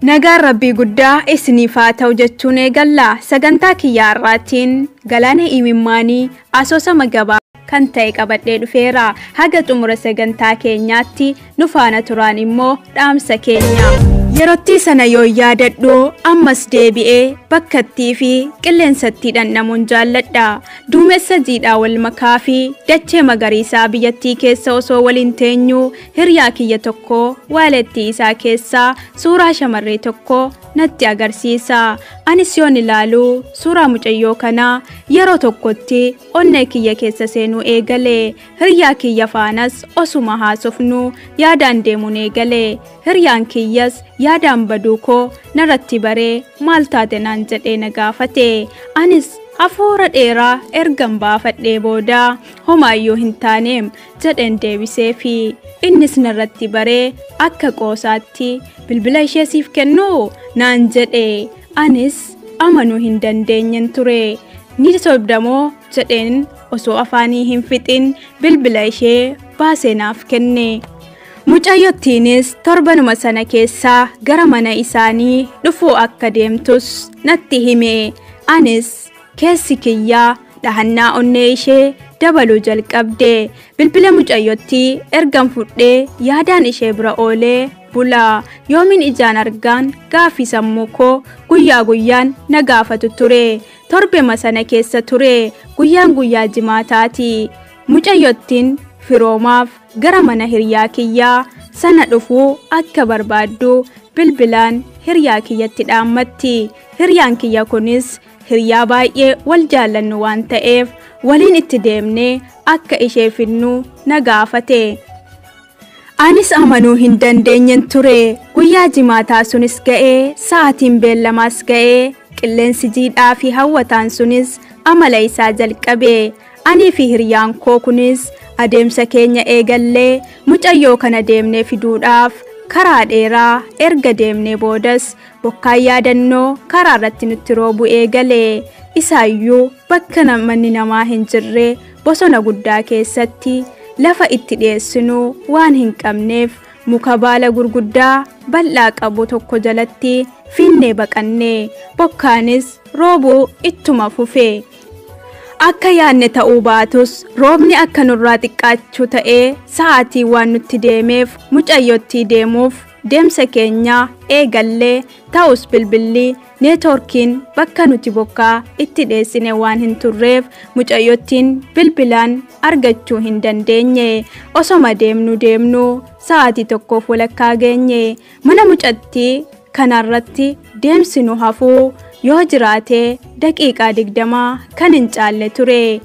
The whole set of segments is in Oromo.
Nagaan Rabbii guddaa isiniif haa ta'u jechuun eegalla. Sagantaa kiyyaa har'aatiin Galaana Imimmaanii asoosama gabaa kan ta'e qabadhee dhufeera. Haga xumura sagantaa keenyaatti nu faana turaan immoo dhaamsa keenya. Yerootti sana yoo yaadadhu ammas deebi'ee bakkattii fi qilleensatti dhandhamuun jaalladha. Duumessa jiidhaa wal makaa fi dachee magariisaa biyyattii keessa osoo waliin teenyuu hiriyaa kiyya tokko waalettii isaa keessaa suuraa shamarree tokko natti agarsiisa. Anis yoon ilaalu suuraa mucayyoo kanaa yeroo tokkotti onnee kiyya keessa seenuu eegale. Hiriyaa kiyya faanas osuma haasofnu yaadaan deemuun eegale. Hiriyaan kiyyas yaadaan baduu koo narratti baree maal taate naan jedhee na gaafate. Anis hafuura dheeraa ergan baafadhee booda homaayyuu hin taaneem jedheen deebiseefi. Innis narratti baree akka qoosaatti bilbila ishee siif kennuu naan jedhe. Anis amanuu hin dandeenyen ture. Ni sobdamoo jedheen osoo afaanii hin fixin bilbila ishee baasee naaf kenne. Mucayyottiinis torbanuma sana keessaa gara mana isaanii dhufuu akka deemtus natti hime. Anis keessi kiyyaa dhahannaa onnee ishee dabaluu jalqabde. Bilbila mucayyottii ergan fudhee yaadaan ishee bira oolee bula. Yoomiin ijaan argaan gaaffii sammuu koo guyyaa guyyaan na gaafatu ture. Torbema sana keessa ture. Guyyaan guyyaa jimaataati. Mucayyottiin firoomaaf gara mana hiriyaa kiyyaa sana dhufuu akka barbaaddu bilbilaan hiriyaa kiyyatti dhaammatti. Hiriyaan kiyya kunis hiriyaa baay'ee wal jaallannu waan ta'eef waliin itti deemnee akka ishee fidnu na gaafate. Anis amanuu hin dandeenyen ture. Guyyaa jimaataa sunis ga'ee, sa'aatiin beellamaas ga'ee, qilleensi jiidhaa fi hawwataan sunis amala isaa jalqabe. Anii fi hiriyaan koo kunis adeemsa keenya eegallee mucayyoo kana deemnee fiduudhaaf karaa dheeraa erga deemnee boodas bokkaan yaadannoo karaa irratti nutti roobu eegale. Isaayyuu bakka manni namaa hin jirre bosona guddaa keessatti lafa itti dhiyeessinuu waan hin qabneef muka baala gurguddaa bal'aa qabu tokko jalatti finnee baqanne. Bokkaanis roobuu ittuma fufe. Akka yaadne ta'uu baatus roobni akka nurraa xiqqaachuu ta'ee sa'aatii waan nutti deemeef mucayyottii deemuuf deemsa keenya eegallee. Ta'us bilbilli neetwoorkiin bakka nuti bokkaa itti dheessine waan hin turreef mucayyottiin bilbilaan argachuu hin dandeenye. Osoma deemnu deemnu sa'aatii tokkoof walakkaa geenye. Mana mucattii kanarratti deemsi nu hafuu yoo jiraate daqiiqaa 20 kan hin caalle ture.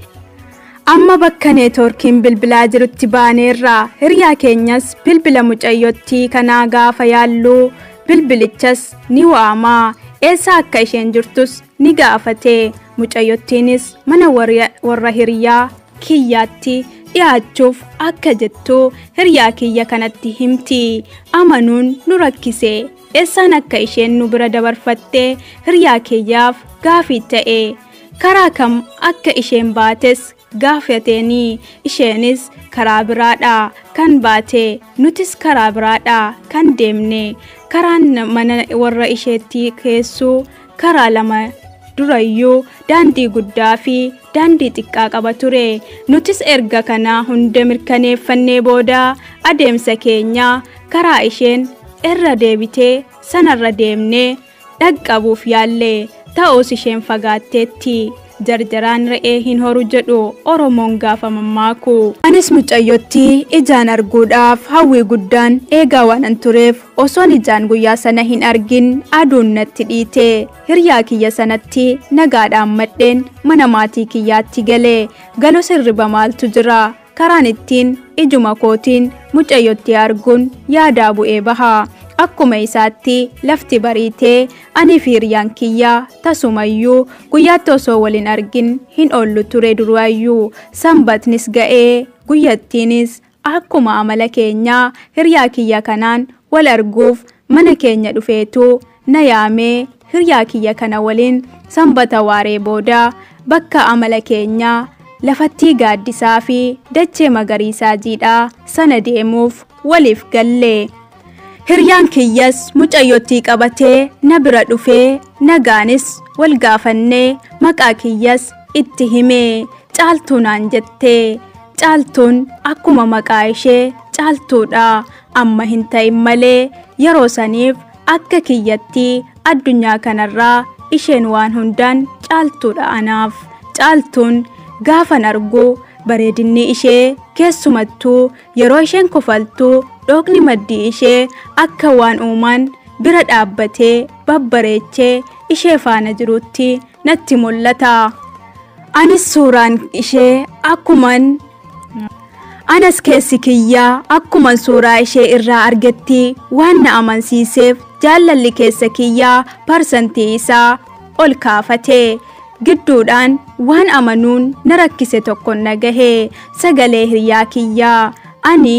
Amma bakka neetwoorkiin bilbilaa jirutti baaneerra. Hiriyaa keenyas bilbila mucayyottii kanaa gaafa yaallu bilbilichas ni waamaa. Eessa akka isheen jirtus ni gaafate. Mucayyottiinis mana warra hiriyaa kiyyaatti dhiyaachuuf akka jettu hiriyaa kiyya kanatti himti. Amanuun nu rakkise. Eessaan akka isheen nu bira dabarfattee hiriyaa kiyyaaf gaafii ta'e. Karaa kam akka isheen baates gaafateeni. Isheenis karaa biraadha kan baate, nutis karaa biraadha kan deemne. Karaan mana warra isheetti keessuu karaa lama durayyuu daandii guddaa fi daandii xiqqaa qaba ture. Nutis erga kana hunda mirkaneeffannee booda adeemsa keenya karaa isheen irra deebitee sanarra deemnee dhaqqabuuf yaalle. Ta'us isheen fagaatteetti. Jarjaraan re'ee hin horu jedhu Oromoon gaafa mammaaku. Anis mucayyottii ijaan arguudhaaf hawwii guddaan eegaa waanan tureef osoon ijaan guyyaa sana hin argin aduun natti dhiite. Hiriyaa kiyya sanatti nagaadhaan madheen mana maatii kiyyaatti gale. Galus hirriba maaltu jira? Karaan ittiin ijuma kootiin mucayyottii arguun yaadaa bu'ee baha. Akkuma isaatti lafti bariitee ani fi hiriyaan kiyyaa tasumayyuu guyyaatti osoo waliin argin hin oollu ture duraayyuu. Sanbatnis ga'ee guyyattiinis akkuma amala keenyaa hiriyaa kiyya kanaan wal arguuf mana keenya dhufeetu na yaamee hiriyaa kiyya kana waliin sanbata waaree booda bakka amala keenyaa lafattii gaaddisaa fi dachee magariisaa jiidhaa sana deemuuf waliif galle. Hiriyaan kiyyas mucayyootti qabatee na bira dhufee nagaanis wal gaafannee maqaa kiyyas itti himee Caaltuu naan jette. Caaltuun akkuma maqaa ishee Caaltuudha. Amma hin ta'in malee yeroo saniif akka kiyyatti addunyaa kanarraa isheen waan hundaan Caaltuudha anaaf. Caaltuun gaafan argu bareedinni ishee keessumattuu yeroo isheen kofaltu dhookni maddii ishee akka waan uumaan bira dhaabbatee babbareechee ishee faana jirutti natti mul'ata. Anis suuraan ishee akkuman anas keessi kiyyaa akkuman suuraa ishee irraa argetti waan na amansiiseef jaalalli keessa kiyyaa parsantii isaa ol kaafate. Gidduudhaan waan amanuun na rakkise tokko na gahe. Sagalee hiriyaa kiyyaa ani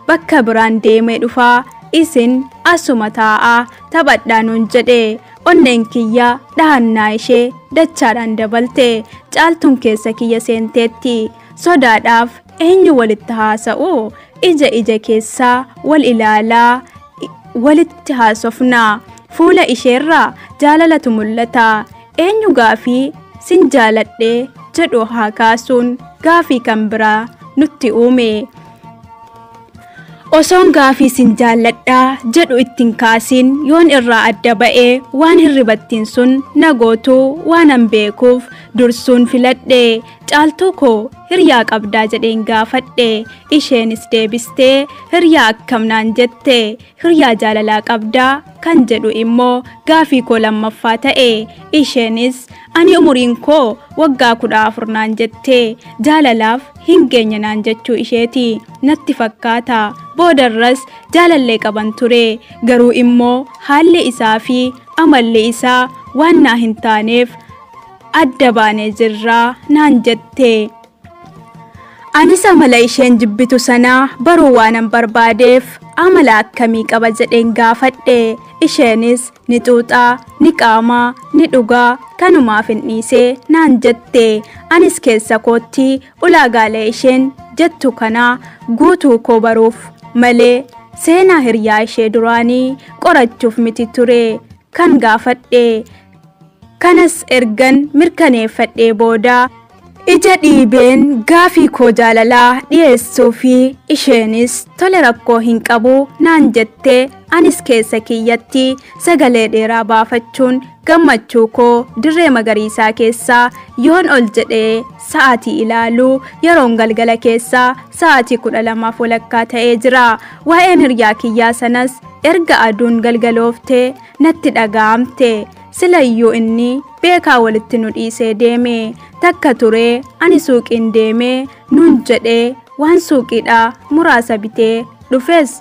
bakka biraan deemee dhufaa isin asuma taa'aa taphadhaa nuun jedhe. Onneen kiyyaa dhahannaa ishee dachaadhaan dabalte. Caaltuun keessa kiyya seenteetti. Sodaadhaaf eenyu walitti haasa'u? Ija ija keessaa wal ilaalaa walitti haasofna. Fuula isheerraa jaalalatu mul'ata. Eenyu gaafii sin jaaladhe jedhu haa kaasuun gaafii kan biraa nutti uume. Osoon gaafii sin jaalladhaa jedhu ittiin kaasiin yoon irraa adda ba'ee waan hirribattiin sun na gootuu waanan beekuuf dursuun filadhe. Caaltuu koo hiriyaa qabdaa jedheen gaafadhe. Isheenis deebistee hiriyaa akkam naan jette. Hiriyaa jaalalaa qabdaa kan jedhu immoo gaafii koo lammaffaa ta'e. Isheenis ani umuriin koo waggaa 14 naan jette. Jaalalaaf hin geenye naan jechuu isheeti natti fakkaata. Boodarras jaalallee qaban ture. Garuu immoo haalli isaa fi amalli isaa waan naa hin taaneef adda baanee jirraa naan jette. Anis amala isheen jibbitu sanaa baruu waanan barbaadeef amala akkamii qaba jedheen gaafadhe. Isheenis ni xuuxaa, ni qaamaa, ni dhugaa kanumaaf hin dhiisee naan jette. Anis keessa kootti ulaagaalee isheen jettu kanaa guutuu koo baruuf malee seenaa hiriyaa ishee duraanii qorachuuf miti ture kan gaafadhe. Kanas ergan mirkaneeffadhee booda ija dhiibeen gaafii koo jaalalaa dhiyeessuu fi isheenis tole rakkoo hin qabu naan jette. Anis keessa kiyyatti sagalee dheeraa baafachuun gammachuu koo dirree magariisaa keessaa yoon ol jedhee sa'aatii ilaalu yeroon galgala keessaa sa'aatii 12:30 ta'ee jira. Waa'een hiriyaa kiyyaa sanas erga aduun galgalooftee natti dhaga'amte. Silayyuu inni beekaa walitti nu dhiisee deeme. Takka turee ani suuqiin deeme nuun jedhee waan suuqiidhaa muraasa bitee dhufes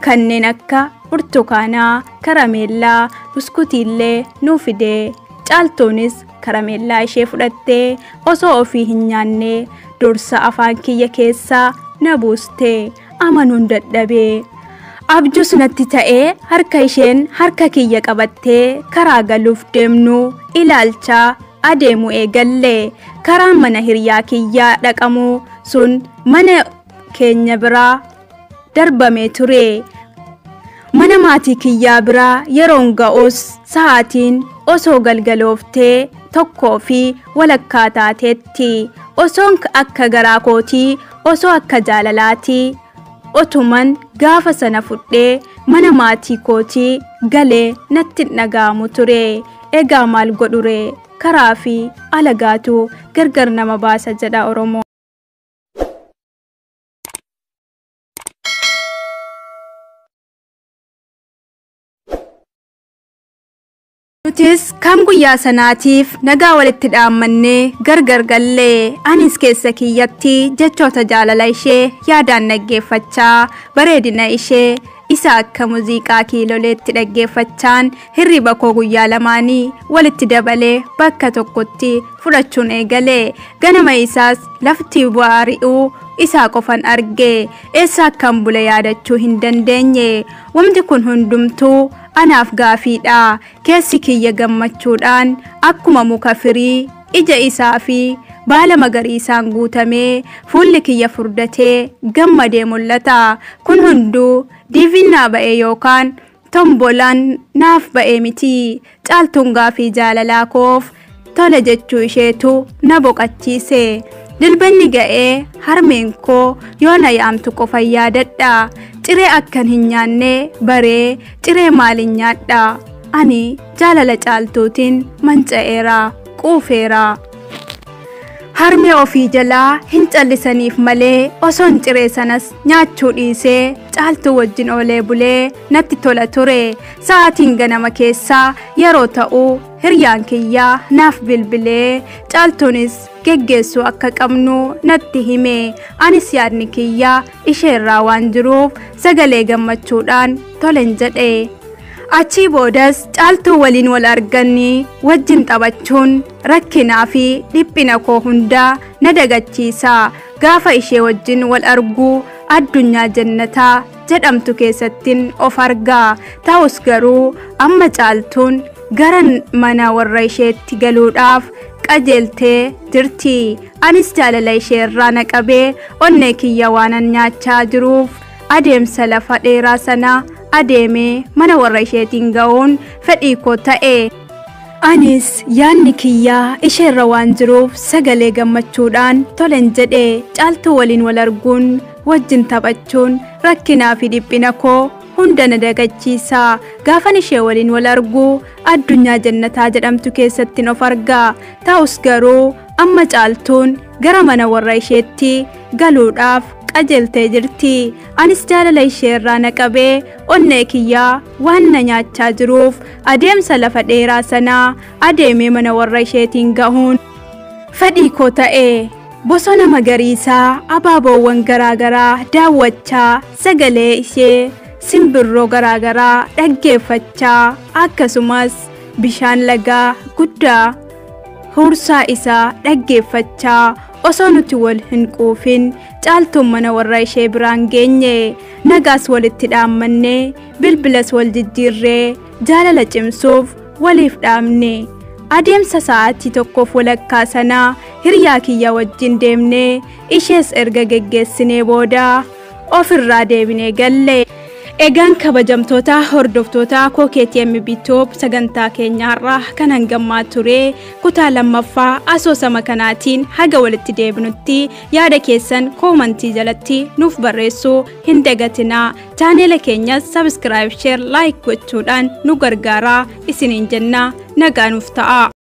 kanneen akka burtukaanaa, karameellaa, buskutiillee nuu fidee. Caaltuunis karameellaa ishee fudhattee osoo ofii hin nyaanne dursa afaan kiyya keessaa na buuste. Amanuun dadhabee. Abjuu natti ta'ee harka isheen harka kiyya qabattee karaa galuuf deemnu ilaalchaa adeemu eegalle. Karaan mana hiriyaa kiyyaa dhaqamu sun mana keenya biraa darbamee ture. Mana maatii kiyyaa biraa yeroon ga'us sa'aatiin osoo galgalooftee 1:15 taateetti. Osoon akka garaa kootii osoo akka jaalalaatii otuman gaafa sana fudhee mana maatii kootii galee natti dhaga'amu ture. Egaa maal godhure? Karaa fi alagaatu gargar nama baasa jedha Oromoo. Nutis kan guyyaa sanaatiif nagaa walitti dhaammannee gargar gallee. Anis keessa kiyyatti jechoota jaalala ishee yaadaan dhaggeeffachaa bareedina ishee isa akka muuziqaa kiiloleetti dhaggeeffachaan hirriba koo guyyaa lamaanii walitti dabalee bakka tokkotti fudhachuun eegale. Ganama isaas lafti baari'uu isaa qofan arge. Eessa akkan bule yaadachuu hin dandeenye. Wanti kun hundumtuu anaaf gaafiidha. Keessi kiyya gammachuudhaan akkuma muka firii ija isaa fi baala magariisaan guutamee fuulli kiyya furdatee gammadee mul'ata. Kun hunduu DV'n naa ba'ee yookaan tombolaan naaf ba'ee miti. Caaltuun gaafii jaalalaa koof tole jechuu isheetu na boqachiise. Dilbanni ga'ee harmeen koo yoo na yaamtu qofa yaadadha. Ciree akkan hin nyaanne baree ciree maalin nyaadha? Ani jaalala Caaltuutiin manca'eera, quufeera. Harmee ofii jalaa hin callisaniif malee osoon ciree sanas nyaachuu dhiisee Caaltuu wajjin oolee bulee natti tola ture. Sa'aatiin ganama keessaa yeroo ta'u hiryaan kiyyaa naaf bilbilee Caaltuunis geggeessuu akka qabnu natti hime. Anis yaadni kiyyaa isheerraa waan jiruuf sagalee gammachuudhaan tolen jedhe. Achii boodas Caaltuu waliin wal arganni wajjin taphachuun rakkinaa fi dhiphina koo hundaa na dagachiisa. Gaafa ishee wajjin wal argu addunyaa jannataa jedhamtu keessattin of argaa. Ta'us garuu amma Caaltuun gara mana warra isheetti galuudhaaf qajeeltee jirti. Anis jaalala isheerraa na qabee onnee kiyya waanan nyaachaa jiruuf adeemsa lafa dheeraa sana adeemee mana warra isheetiin ga'uun fedhii koo ta'e. Anis yaadni kiyyaa isheerra waan jiruuf sagalee gammachuudhaan tolen jedhe. Caaltuu waliin wal arguun wajjin taphachuun rakkinaa fi dhiphina koo hunda na dagachiisa. Gaafan ishee waliin wal argu addunyaa jannataa jedhamtu keessattin of argaa. Ta'us garuu amma Caaltuun gara mana warra isheetti galuudhaaf qajeeltee jirti. Anis jaalala isheerraa na qabee onnee kiyyaa waan na nyaachaa jiruuf adeemsa lafa dheeraa sanaa adeemee mana warra isheetiin gahuun fedhii koo ta'e. Bosona magariisaa abaaboowwan garaagaraa daawwachaa sagalee ishee simbirroo garaagaraa dhaggeeffachaa akkasumas bishaan lagaa guddaa huursaa isaa dhaggeeffachaa osoo nuti wal hin quufin Caaltuun mana warra ishee biraan geenye. Nagaas walitti dhaammannee bilbilas wal jijjiirree jaalala cimsuuf waliif dhaamne. Adeemsa sa'aatii tokkoof walakkaa sanaa hiriyaa kiyya wajjin deemnee ishees erga geggeessinee booda ofirraa deebinee galle. Egaan kabajamtoota hordoftoota KKTM Bitoob sagantaa keenyaarraa kan hangammaa ture kutaa lammaffaa asoosama kanaatiin haga walitti deebinutti yaada keessan koomantii jalatti nuuf barreessuu hin dagatinaa. Chaaneela keenyas subscribe, share, like gochuudhaan nu gargaaraa isiniin jenna. Nagaa nuuf ta'a.